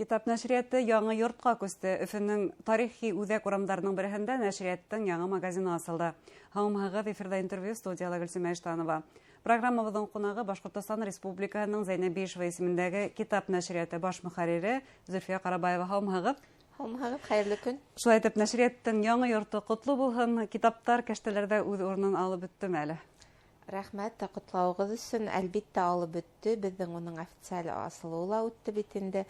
Китап нәшриәте яңы йортҡа күсте. Өфөнөң тарихи үҙәк урамдарының береһендә нәшриәттең яңы магазины асылды. Һаумыһығыҙ, эфирҙа интервью, студияла Гөлсөмә Иштанова. Программабыҙҙың ҡунағы Башҡортостан Республикаһының Зәйнәб Биишева исемендәге китап нәшриәте баш мөхәррире Зөлфиә Ҡарабаева. Һаумыһығыҙ. Һаумыһығыҙ, хәйерле көн. Шулай итеп, нәшриәттең яңы йорто ҡотло булһын. Китаптар кәштәләрҙә үҙ урынын алып бөттөмө әле? Рәхмәт ҡотлауығыҙ өсөн. Әлбиттә, алып бөттө. Беҙҙең уның официаль асылыуы ла үтте бит инде.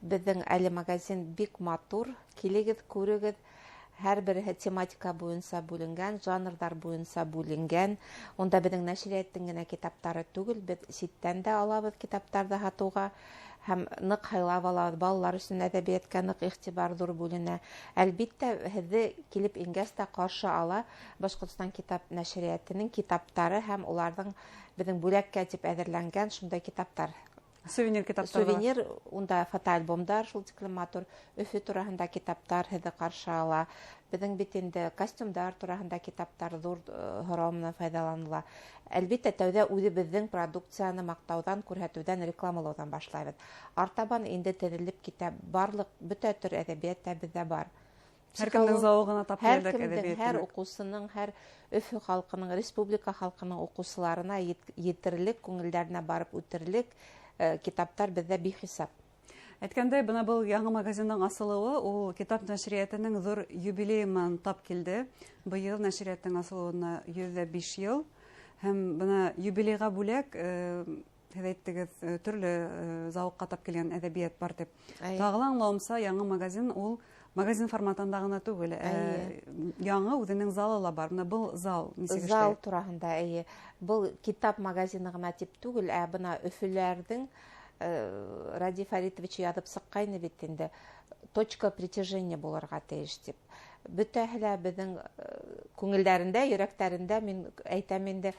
Беҙҙең әле магазин бик матур. Килегеҙ, күрегеҙ. Һәр береһе тематика буйынса бүленгән, жанрҙар буйынса бүленгән. Унда беҙҙең нәшриәттең генә китаптары түгел, беҙ ситтән дә алабыҙ китаптарҙы һатыуға һәм ныҡ һайлап алабыҙ. Балалар өсөн әҙәбиәткә ныҡ иғтибар ҙур бүленә. Әлбиттә, һеҙҙе килеп ингәс тә ҡаршы ала Башҡортостан китап нәшриәтенең китаптары һәм уларҙың беҙҙең бүләккә тип әҙерләнгән шундай китаптар. Сувенир китаптар. Сувенир, унда фотоальбомдар шул тиклем матур, Өфө тураһында китаптар һеҙҙе ҡаршы ала. Беҙҙең бит инде костюмдар тураһында китаптар ҙур һорау менән файҙаланыла. Әлбиттә, тәүҙә үҙебеҙҙең продукцияны маҡтауҙан, күрһәтеүҙән, рекламалауҙан башлайбыҙ. Артабан инде теҙелеп китә, барлыҡ бөтә төр әҙәбиәт тә беҙҙә бар. Һәр кемдең зауығына тап Һәр килерлек кемдең, әҙәбиәт. Һәр уҡыусының, һәр Өфө халҡының, республика халҡының уҡыусыларына етерлек, күңелдәренә барып үтерлек китаптар беҙҙә бихисап. Әйткәндәй, бына был яңы магазиндың асылыуы ул китап нәшриәтенең ҙур юбилейы менән тап килде. Быйыл нәшриәттең асылыуына 105 йыл. Һәм бына юбилейға бүләк, һеҙ әйттегеҙ, төрлө зауыҡҡа тап килгән әҙәбиәт бар тип. Тағы ла аңлауымса, яңы магазин ул магазин форматында ғына түгел, яңы үҙенең залы ла бар. Бына был зал нисек эшләй? Зал тураһында, эйе. Был китап магазины ғына тип түгел, ә бына Өфөләрҙең, Радий Фаритович яҙып сыҡҡайны бит инде, точка притяжения булырға тейеш тип. Бөтәһе лә беҙҙең күңелдәрендә, йөрәктәрендә, мин әйтәм инде,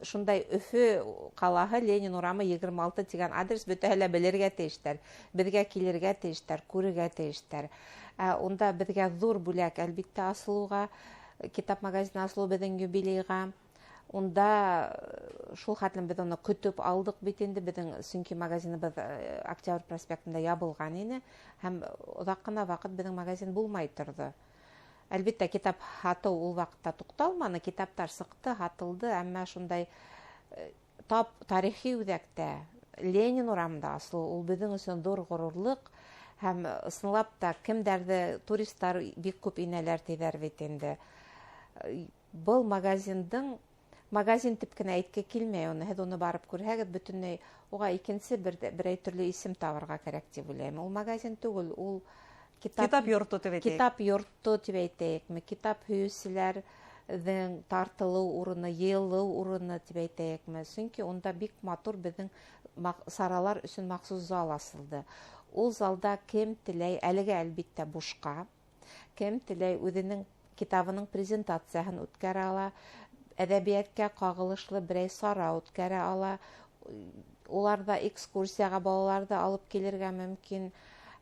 шундай Өфө ҡалаһы Ленин урамы 26 тигән адрес бөтәһе лә белергә тейештәр, беҙгә килергә тейештәр, күрергә тейештәр. Ә унда беҙгә ҙур бүләк, әлбиттә, асылыуға, китап магазины асылыу беҙҙең юбилейға. Унда шул хәтлем беҙ уны көтөп алдыҡ бит инде, беҙҙең сөнки магазиныбыҙ Октябрь проспектында ябылған ине һәм оҙаҡ ҡына ваҡыт беҙҙең магазин булмай торҙо. Әлбиттә, китап һатыу ул ваҡытта туҡталманы, китаптар сыҡты, һатылды, әммә шундай тап тарихи үҙәктә Ленин урамында асылыу ул беҙҙең өсөн ҙур ғорурлыҡ һәм ысынлап та кемдәрҙе туристар бик күп инәләр тиҙәр бит инде. Был магазиндың магазин тип кенә әйтке килмәй уны, һеҙ уны барып күрһәгеҙ, бөтөнләй уға икенсе берәй төрлө исем табырға кәрәк тип уйлайым. Ул магазин түгел, ул китап, Китап йорто тип әйтәйек. Китап йорто тип әйтәйекме, китап һөйөүселәрҙең тартылыу урыны, йыйылыу урыны тип әйтәйекме. Сөнки унда бик матур беҙҙең саралар өсөн махсус зал асылды. Ул залда кем теләй, әлегә әлбиттә бушҡа, кем теләй үҙенең китабының презентацияһын үткәрә ала, әҙәбиәткә ҡағылышлы берәй сара үткәрә ала, уларҙа экскурсияға балаларҙы алып килергә мөмкин.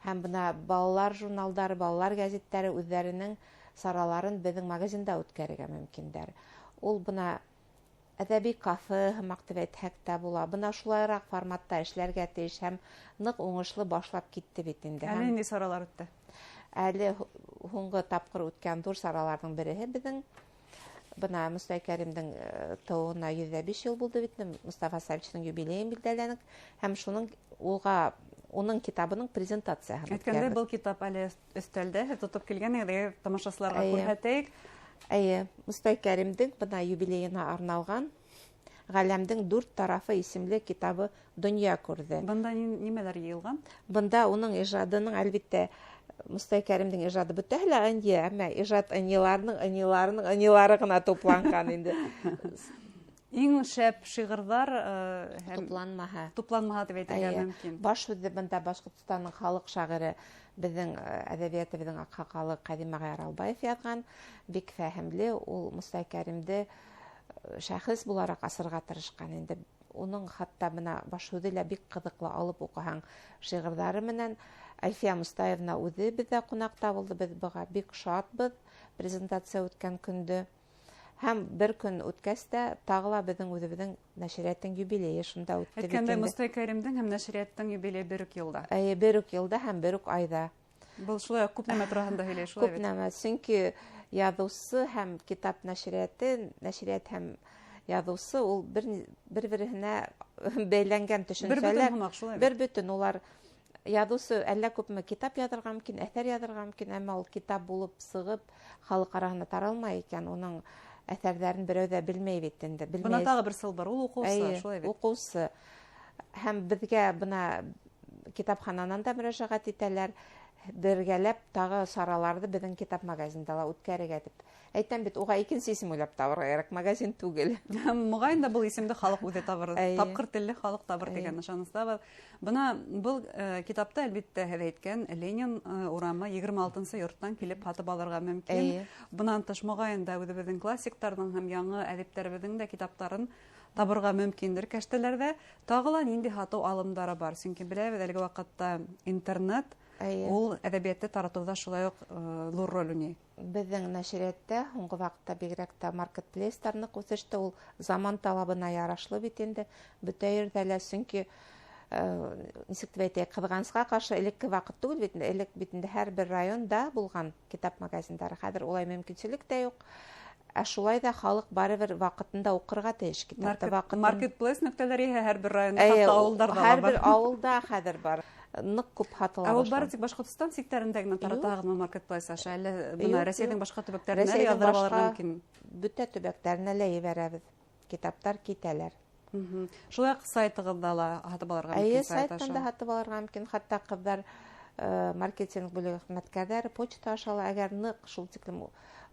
Һәм бына балалар журналдары, балалар гәзиттәре үҙҙәренең сараларын беҙҙең магазинда үткәрергә мөмкиндәр. Ул бына әҙәби кафе һымаҡ тип әйтһәк тә була. Бына шулайыраҡ форматта эшләргә тейеш һәм ныҡ уңышлы башлап китте бит инде. Әле Һәм ниндәй саралар үтте? Әле һуңғы тапҡыр үткән ҙур сараларҙың береһе беҙҙең бына Мостай Кәримдең тыуыуына 105 йыл булды бит инде, Мостафа Савичтың юбилейын билдәләнек һәм шуның уның китабының презентацияһын Әйткәндәй, үткәрҙек. был китап әле өҫтәлдә, һеҙ тотоп килгәнегеҙ, тамашасыларға күрһәтәйек. Эйе, Мостай Кәримдең бына юбилейына арналған Ғаләмдең дүрт тарафы исемле китабы донъя күрҙе. Бында нимәләр йыйылған? Бында уның ижадының, әлбиттә, Мостай Кәримдең ижады бөтәһе лә ынйы, әммә ижад ынйыларының, ынйыларының, ынйылары ғына тупланған инде. Иң шәп шиғырҙар һәм Тупланмаһа. Тупланмаһа тип әйтергә Эйе. мөмкин. Баш һүҙҙе бында Башҡортостандың халыҡ шағиры, беҙҙең әҙәбиәтебеҙҙең аҡһаҡалы Ҡәҙим ағай Аралбаев яҙған, бик фәһемле, ул Мостай Кәримде шәхес булараҡ асырға тырышҡан инде. Уның хатта бына баш һүҙе лә бик ҡыҙыҡлы, алып уҡыһаң шиғырҙары менән. Әлфиә Мостаевна үҙе беҙҙә ҡунаҡта булды, беҙ быға бик шатбыҙ презентация үткән көндө. Һәм бер көн үткәс тә тағы ла беҙҙең үҙебеҙҙең нәшриәттең юбилейы шунда үтте. Әйткәндәй, Мостай Кәримдең һәм нәшриәттең юбилейы бер үк йылда. Эйе, бер үк йылда һәм бер үк айҙа. Был шулай уҡ күп нәмә тураһында һөйләй, шулай бит? Күп нәмә, сөнки яҙыусы һәм китап нәшриәте, нәшриәт һәм яҙыусы ул бер-береһенә бәйләнгән төшөнсәләр. Бер бөтөн һымаҡ, шулай бит? Бер бөтөн, улар яҙыусы әллә күпме китап яҙырға мөмкин, әҫәр яҙырға мөмкин, әммә ул китап булып сығып халыҡ араһында таралмай икән, уның әҫәрҙәрен берәү ҙә белмәй бит инде. Белмәй. Бына тағы бер сылбыр, ул уҡыусы, шулай бит? Уҡыусы. Һәм беҙгә бына китапхананан да мөрәжәғәт итәләр, бергәләп тағы сараларҙы беҙҙең китап магазинда ла үткәрергә тип. Әйтәм бит, уға икенсе исем уйлап табырға кәрәк, магазин түгел. Моғайын да был исемде халыҡ үҙе табыр, тапҡыр телле халыҡ табыр тигән ышаныстабыҙ. Бына был китапта, әлбиттә, һеҙ әйткән Ленин урамы 26-нсы йорттан килеп һатып алырға мөмкин. Бынан тыш моғайын да үҙебеҙҙең классиктарҙың һәм яңы әҙиптәребеҙҙең дә китаптарын табырға мөмкиндер кәштәләрҙә. Тағы ла ниндәй һатыу алымдары бар? Сөнки беләбеҙ, әлеге ваҡытта интернет ул әҙәбиәтте таратыуҙа шулай уҡ ҙур роль уйнай. Беҙҙең нәшриәттә һуңғы ваҡытта бигерәк тә маркетплейстар ныҡ үҫеште, ул заман талабына ярашлы бит инде бөтә ерҙә лә, сөнки нисек тип әйтәйек, ҡыҙғанысҡа ҡаршы элекке ваҡыт түгел бит инде, элек бит инде һәр бер районда булған китап магазиндары, хәҙер улай мөмкинселек тә юҡ. Ә шулай ҙа халыҡ барыбер ваҡытында уҡырға тейеш китапты. Маркетплейс нөктәләре иһә һәр бер районда, хатта ауылдарҙа ла бар. Һәр бер ауылда хәҙер бар. Ныҡ күп һатыла башланы. Ә ул бары тик Башҡортостан сиктәрендә генә таратағынмы маркетплейс аша, әллә бына Рәсәйҙең башҡа төбәктәренә лә яҙҙырып алырға мөмкин? Бөтә төбәктәренә лә ебәрәбеҙ. Китаптар китәләр. Шулай уҡ сайтығыҙҙа ла һатып алырға мөмкин. Эйе, сайттан да һатып алырға мөмкин. Хатта ҡыҙҙар маркетинг бүлеге хеҙмәткәрҙәре почта аша ла, әгәр ныҡ шул тиклем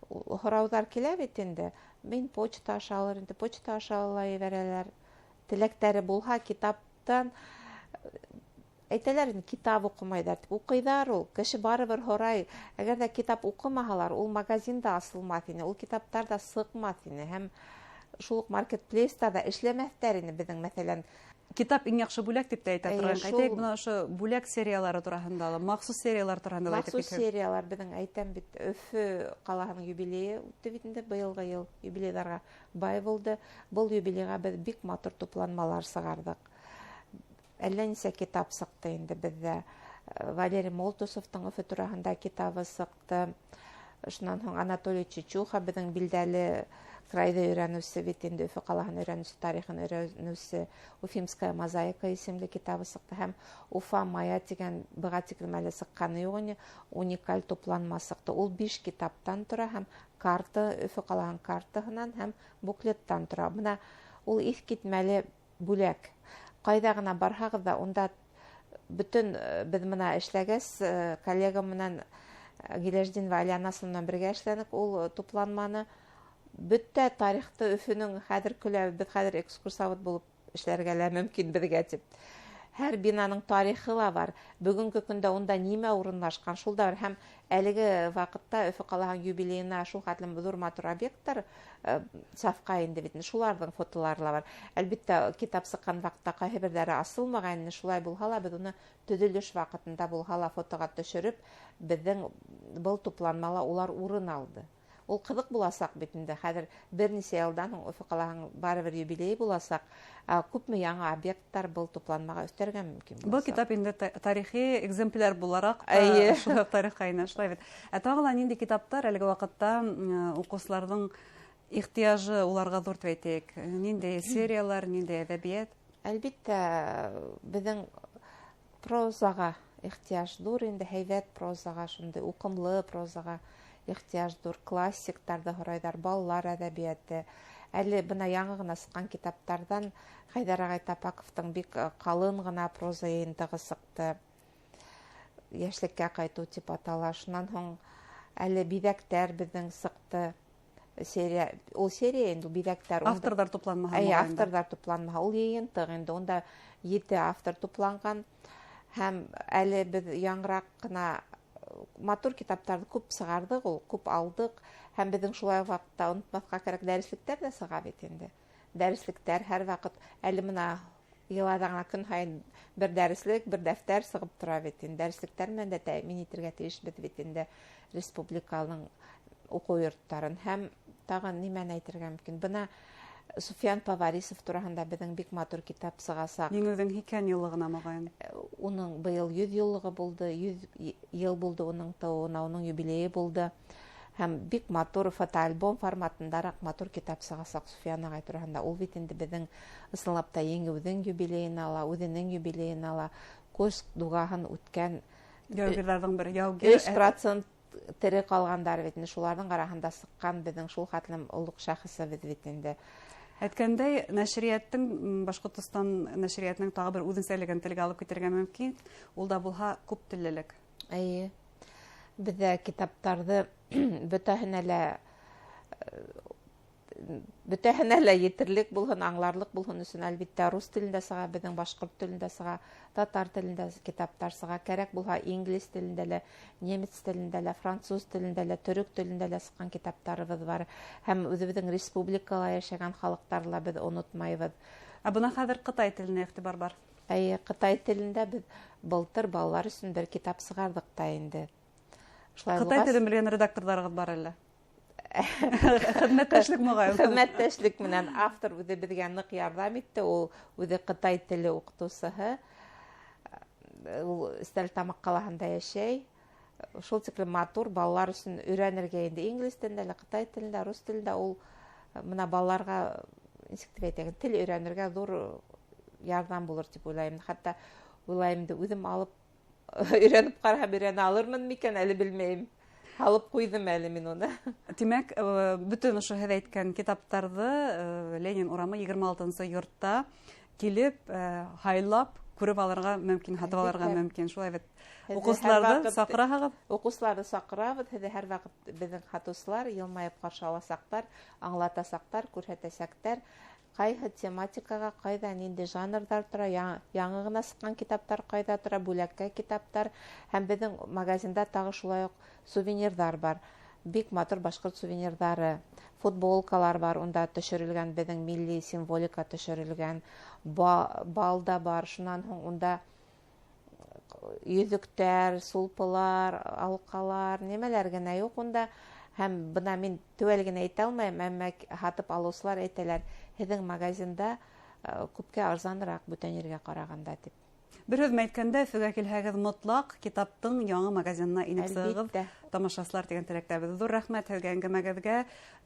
һорауҙар килә бит инде, мин почта аша алыр инде, почта аша ла ебәрәләр. Теләктәре булһа, китаптан әйтәләр инде, китап уҡымайҙар тип. Уҡыйҙар ул, кеше барыбер һорай. Әгәр ҙә китап уҡымаһалар, ул магазин да асылмаҫ ине, ул китаптар ҙа сыҡмаҫ ине, һәм шул уҡ маркетплейста ҙа эшләмәҫтәр ине беҙҙең, мәҫәлән. Китап иң яҡшы бүләк тип тә әйтә торған. Әйтәйек, бына ошо бүләк сериялары тураһында ла, махсус сериялар тураһында ла әйтеп китһәгеҙ. Махсус сериялар беҙҙең, әйтәм бит, Өфө ҡалаһының юбилейы үтте бит инде, быйылғы йыл юбилейҙарға бай булды. Был юбилейға беҙ бик матур тупланмалар сығарҙыҡ. Әллә нисә китап сыҡты инде беҙҙә. Валерий Молтусовтың Өфө тураһында китабы сыҡты. Шунан һуң Анатолий Чичуха, беҙҙең билдәле крайҙы өйрәнеүсе бит инде, Өфө ҡалаһын өйрәнеүсе, тарихын өйрәнеүсе, Уфимская мозаика исемле китабы сыҡты. Һәм Уфа мая тигән быға тиклем әле сыҡҡаны юҡ ине, уникаль тупланма сыҡты. Ул 5 китаптан тора һәм карта, Өфө ҡалаһының картаһынан һәм буклеттан тора. Бына ул иҫ китмәле бүләк. Ҡайҙа ғына барһағыҙ ҙа, унда бөтөн беҙ бына эшләгәс, коллегам менән Гиләждинова Алианасы менән бергә эшләнек ул тупланманы. Бөтә тарихты Өфөнөң хәҙер көлә, беҙ хәҙер экскурсовод булып эшләргә лә мөмкин беҙгә тип. Һәр бинаның тарихы ла бар. Бөгөнгө көндә унда нимә урынлашҡан, шул да бар. Һәм әлеге ваҡытта Өфө ҡалаһының юбилейына шул хәтлем ҙур матур объекттар сафҡа инде бит, шуларҙың фотолары ла бар. Әлбиттә, китап сыҡҡан ваҡытта ҡайһы берҙәре асылмаған ине, шулай булһа ла беҙ уны төҙөлөш ваҡытында булһа ла фотоға төшөрөп, беҙҙең был тупланмала улар урын алды. Ул ҡыҙыҡ буласаҡ бит инде. Хәҙер бер нисә йылдан һуң Өфө ҡалаһының барыбер юбилейы буласаҡ. Күпме яңы объекттар был тупланмаға өҫтәргә мөмкин буласаҡ. Был китап инде тарихи экземпляр булараҡ шул уҡ тарихҡа инә, шулай бит. Ә тағы ла ниндәй китаптар әлеге ваҡытта уҡыусыларҙың ихтыяжы уларға ҙур тип әйтәйек? Ниндәй сериялар, ниндәй әҙәбиәт? Әлбиттә, беҙҙең прозаға ихтыяж ҙур инде, һәйбәт прозаға, шундай уҡымлы прозаға ихтыяж ҙур, классиктарҙы һорайҙар, балалар әҙәбиәте. Әле бына яңы ғына сыҡҡан китаптарҙан Хәйҙәр ағай Тапаковтың бик ҡалын ғына проза йыйынтығы сыҡты. Йәшлеккә ҡайтыу тип атала. Шунан һуң әле биҙәктәр беҙҙең сыҡты. Серия, ул серия инде, ул биҙәктәр. Авторҙар тупланмаһа. Эйе, авторҙар тупланмаһа. Ул йыйынтыҡ инде, унда 7 автор тупланған. Һәм әле беҙ яңыраҡ ҡына матур китаптарҙы күп сығарҙыҡ, ул күп алдыҡ. Һәм беҙҙең шулай ваҡытта онотмаҫҡа кәрәк, дәреслектәр ҙә сыға бит инде. Дәреслектәр һәр ваҡыт, әле бына йылайҙа ғына көн һайын бер дәреслек, бер дәфтәр сығып тора бит инде. Дәреслектәр менән дә тәьмин итергә тейешбеҙ бит инде республиканың уҡыу йорттарын. Һәм Тағы нимәне әйтергә мөмкин? Бына Суфиян Поварисов тураһында беҙҙең бик матур китап сығасаҡ. Еңеүҙең 80 йыллығына моғайын. Уның быйыл 100 йыллығы булды, 100 йыл булды уның тыуыуына, уның юбилейы булды. Һәм бик матур фотоальбом форматындараҡ матур китап сығасаҡ Суфиян ағай тураһында. Ул бит инде беҙҙең ысынлап та еңеүҙең юбилейын ала, үҙенең юбилейын ала, Курск дуғаһын үткән яугирҙарҙың бер яугир 3% тере ҡалғандар бит инде, шуларҙың араһында сыҡҡан беҙҙең шул хәтлем олуғ шәхесебеҙ бит инде. Әйткәндәй, нәшриәттең, Башҡортостан нәшриәтенең тағы бер үҙенсәлеген телгә алып китергә мөмкин, ул да булһа күп теллелек. Эйе. Беҙҙә китаптарҙы бөтәһенә лә етерлек булһын, аңларлыҡ булһын өсөн, әлбиттә, рус телендә сыға, беҙҙең башҡорт телендә сыға, татар телендә китаптар сыға, кәрәк булһа инглиз телендә лә, немец телендә лә, француз телендә лә, төрөк телендә лә сыҡҡан китаптарыбыҙ бар. Һәм үҙебеҙҙең республикала йәшәгән халыҡтарҙы ла беҙ онотмайбыҙ. Ә бына хәҙер ҡытай теленә иғтибар бар. Эйе, ҡытай телендә беҙ былтыр балалар өсөн бер китап сығарҙыҡ та инде. Ҡытай телен белгән редакторҙарығыҙ бар әллә? Хеҙмәттәшлек моғайын. Хеҙмәттәшлек менән автор үҙе беҙгә ныҡ ярҙам итте. Ул үҙе ҡытай теле уҡытыусыһы. Ул Стәрлетамаҡ ҡалаһында йәшәй. Шул тиклем матур балалар өсөн өйрәнергә инде инглиз телендә лә, ҡытай телендә, рус телендә ул бына балаларға нисек тип әйтәйек, тел өйрәнергә ҙур ярҙам булыр тип уйлайым. Хатта уйлайым инде үҙем алып өйрәнеп ҡараһам, өйрәнә алырмын микән, әле белмәйем. Алып ҡуйҙым әле мин уны. Тимәк, бөтөн ошо һеҙ әйткән китаптарҙы Ленин урамы 26-нсы йортта килеп, һайлап, күреп алырға мөмкин, һатып алырға мөмкин. Шулай бит. Уҡыусыларҙы саҡыраһығыҙ? Уҡыусыларҙы саҡырабыҙ. Һеҙҙе һәр ваҡыт беҙҙең һатыусылар йылмайып ҡаршы аласаҡтар, аңлатасаҡтар, күрһәтәсәктәр. Ҡайһы тематикаға, ҡайҙа ниндәй жанрҙар тора, яңы ғына сыҡҡан китаптар ҡайҙа тора, бүләккә китаптар. Һәм беҙҙең магазинда тағы шулай уҡ сувенирҙар бар. Бик матур башҡорт сувенирҙары, футболкалар бар, унда төшөрөлгән беҙҙең милли символика төшөрөлгән, бал да бар. Шунан һуң унда йөҙөктәр, сулпылар, алҡалар, нимәләр генә юҡ унда. Һәм бына мин теүәл генә әйтә алмайым, әммә һатып алыусылар әйтәләр, һеҙҙең магазинда күпкә арзаныраҡ бүтән ергә ҡарағанда тип. Бер һүҙ әйткәндә, Өфөгә килһәгеҙ мотлаҡ китаптың яңы магазинына инеп сығығыҙ, тамашасылар тигән теләктәбеҙ. Ҙур рәхмәт һеҙгә әңгәмәгеҙгә,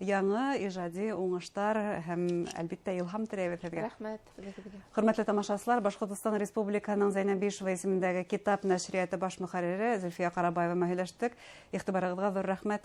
яңы ижади уңыштар һәм әлбиттә илһам теләйбеҙ һеҙгә. Рәхмәт һеҙгә. Хөрмәтле тамашасылар, Башҡортостан Республикаһының Зәйнәб Бишева исемендәге китап нәшриәте баш мөхәррире Зөлфиә Ҡарабаева менән һөйләштек. Иғтибарығыҙға ҙур рәхмәт.